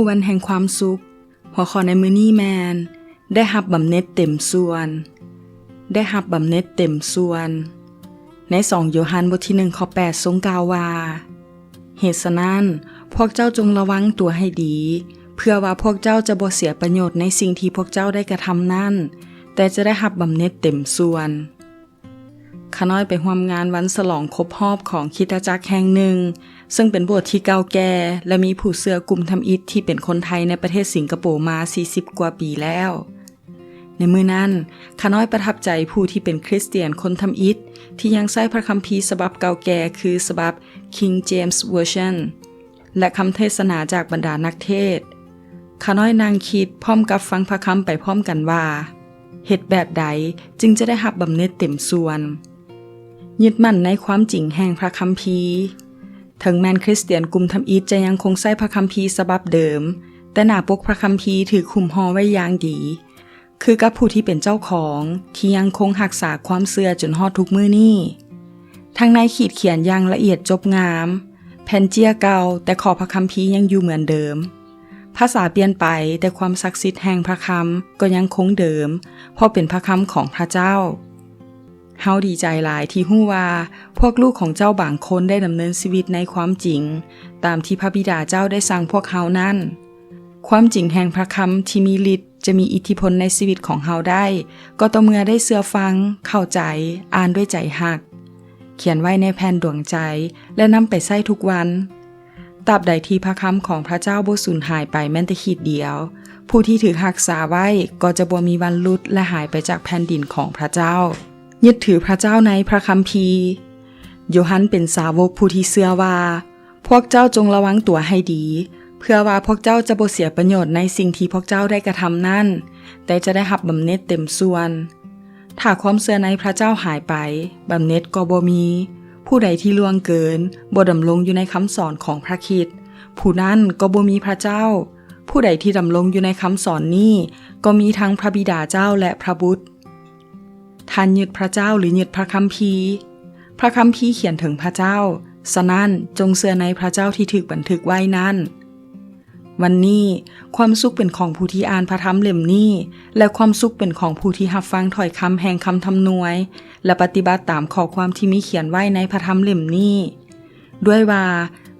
ວັນແຫ່ງຄວາມສຸກ. ຫົວຂໍ້ໃນມື້ນີ້ແມ່ນ ໄດ້ຮັບບຳເໜັດເຕັມສ່ວນ. ໄດ້ຮັບບຳເໜັດເຕັມສ່ວນ. ໃນສອງໂຢຮັນບົດທີໜຶ່ງ ຂໍ້ແປດ ຊົງກ່າວວ່າ, ເຫດສະນັ້ນ, ພວກເຈົ້າຈົ່ງລະວັງຕົວໃຫ້ດີ, ເພື່ອວ່າພວກເຈົ້າຈະບໍ່ເສຍປະໂຫຍດໃນສິ່ງທີ່ພວກເຈົ້າໄດ້ກະທຳນັ້ນ, ແຕ່ຈະໄດ້ຮັບບຳເໜັດເຕັມສ່ວນ. ຂ້ານ້ອຍໄປຮ່ວມງານວັນສະຫຼອງຄົບຮອບຂອງຄຣິສຕະຈັກແຫ່ງໜຶ່ງ, ເຊິ່ງເປັນໂບດທີ່ເກົ່າແກ່ ແລະ ມີຜູ້ເຊື່ອກຸ່ມທຳອິດທີ່ເປັນຄົນໄທໃນປະເທດສິງກະໂປມາສີ່ສິບກວ່າປີແລ້ວ. ໃນມື້ນັ້ນ, ຂ້ານ້ອຍປະທັບໃຈຜູ້ທີ່ເປັນຄຣິສຕຽນຄົນທຳອິດທີ່ຍັງໃຊ້ພະຄຳພີສະບັບເກົ່າແກ່ ຄືສະບັບ King James Version ແລະ ຄຳເທດສະໜາຈາກບັນດານັກເທດ. ຂ້ານ້ອຍນັ່ງຄິດພ້ອມກັບຟັງພະຄຳໄປພ້ອມກັນວ່າ, ເຮັດແບບໃດຈຶ່ງຈະໄດ້ຮັບບຳເໜັດເຕັມສ່ວນ? ຍຶດໝັ້ນໃນຄວາມຈິງແຫ່ງພະຄຳພີ. ເຖິງແມ່ນຄຣິສຕຽນກຸ່ມທຳອິດຈະຍັງຄົງໃຊ້ພະຄຳພີສະບັບເດີມ, ແຕ່ໜ້າປົກພະຄຳພີຖືກຫຸ້ມຫໍ່ໄວ້ຢ່າງດີ, ຄືກັບຜູ້ທີ່ເປັນເຈົ້າຂອງທີ່ຍັງຄົງຮັກສາຄວາມເຊື່ອຈົນຮອດທຸກມື້ນີ້. ທາງໃນຂີດຂຽນຢ່າງລະອຽດຈົບງາມ, ແຜ່ນເຈ້ຍເກົ່າ, ແຕ່ຂໍ້ພະຄຳພີຍັງຢູ່ເໝືອນເດີມ. ພາສາປ່ຽນໄປ, ແຕ່ຄວາມສັກສິດແຫ່ງພະຄຳກໍຍັງຄົງເດີມ, ເພາະເປັນພະຄຳຂອງພະເຈົ້າ. ເຮົາດີໃຈຫຼາຍທີ່ຮູ້ວ່າ ພວກລູກຂອງເຈົ້າບາງຄົນໄດ້ດຳເນີນຊີວິດໃນຄວາມຈິງ, ຕາມທີ່ພະບິດາເຈົ້າໄດ້ສັ່ງພວກເຮົານັ້ນ. ຄວາມຈິງແຫ່ງພະຄຳທີ່ມີລິດຈະມີອິດທິພົນໃນຊີວິດຂອງເຮົາໄດ້, ກໍຕໍ່ເມື່ອໄດ້ເຊື່ອຟັງ, ເຂົ້າໃຈ, ອ່ານດ້ວຍໃຈຮັກ, ຂຽນໄວ້ໃນແຜ່ນດວງໃຈ ແລະ ນຳໄປໃຊ້ທຸກວັນ. ຕາບໃດທີ່ພະຄຳຂອງພະເຈົ້າບໍ່ສູນຫາຍໄປແມ້ນແຕ່ຂີດດຽວ, ຜູ້ທີ່ຖືກຮັກສາໄວ້ກໍຈະບໍ່ມີວັນຫຼຸດ ແລະ ຫາຍໄປຈາກແຜ່ນດິນຂອງພະເຈົ້າ. ຍຶດຖືພະເຈົ້າໃນພະຄຳພີ. ໂຢຮັນເປັນສາວົກຜູ້ທີ່ເຊື່ອວ່າ, ພວກເຈົ້າຈົ່ງລະວັງຕົວໃຫ້ດີ, ເພື່ອວ່າພວກເຈົ້າຈະບໍ່ເສຍປະໂຫຍດໃນສິ່ງທີ່ພວກເຈົ້າໄດ້ກະທຳນັ້ນ, ແຕ່ຈະໄດ້ຮັບບຳເໜັດເຕັມສ່ວນ. ຖ້າຄວາມເຊື່ອໃນພະເຈົ້າຫາຍໄປ, ບຳເໜັດກໍບໍ່ມີ. ຜູ້ໃດທີ່ລ່ວງເກີນ, ບໍ່ດຳລົງຢູ່ໃນຄຳສອນຂອງພະຄຣິດ, ຜູ້ນັ້ນກໍບໍ່ມີພະເຈົ້າ. ຜູ້ໃດທີ່ດຳລົງຢູ່ໃນຄຳສອນນີ້, ກໍມີທັງພະບິດາເຈົ້າ ແລະ ພະບຸດ. ທ່ານຍຶດພະເຈົ້າ ຫຼື ຍຶດພະຄຳພີ? ພະຄຳພີຂຽນເຖິງພະເຈົ້າ, ສະນັ້ນ, ຈົ່ງເຊື່ອໃນພະເຈົ້າທີ່ຖືກບັນທຶກໄວ້ນັ້ນ. ວັນນີ້, ຄວາມສຸກເປັນຂອງຜູ້ທີ່ອ່ານພະທຳເຫຼັ້ມນີ້, ແລະ ຄວາມສຸກເປັນຂອງຜູ້ທີ່ຮັບຟັງຖ້ອຍຄຳແຫ່ງຄຳທຳນວຍ ແລະ ປະຕິບັດຕາມຂໍ້ຄວາມທີ່ມີຂຽນໄວ້ໃນພະທຳເຫຼັ້ມນີ້, ດ້ວຍວ່າ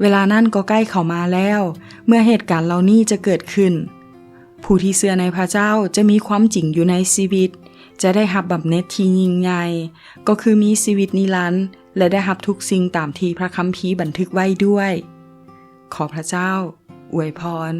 ເວລານັ້ນກໍໃກ້ເຂົ້າມາແລ້ວ, ເມື່ອເຫດການເຫຼົ່ານີ້ຈະເກີດຂຶ້ນ. ຜູ້ທີ່ເຊື່ອໃນພະເຈົ້າຈະມີຄວາມຈິງຢູ່ໃນຊີວິດ, ຈະໄດ້ຮັບບຳເໜັດທີ່ຍິ່ງໃຫຍ່, ກໍຄືມີຊີວິດນິລັນ ແລະ ໄດ້ຮັບທຸກສິ່ງຕາມທີ່ພະຄຳພີບັນທຶກໄວ້ດ້ວຍ. ຂໍພະເຈົ້າອວຍພອນ.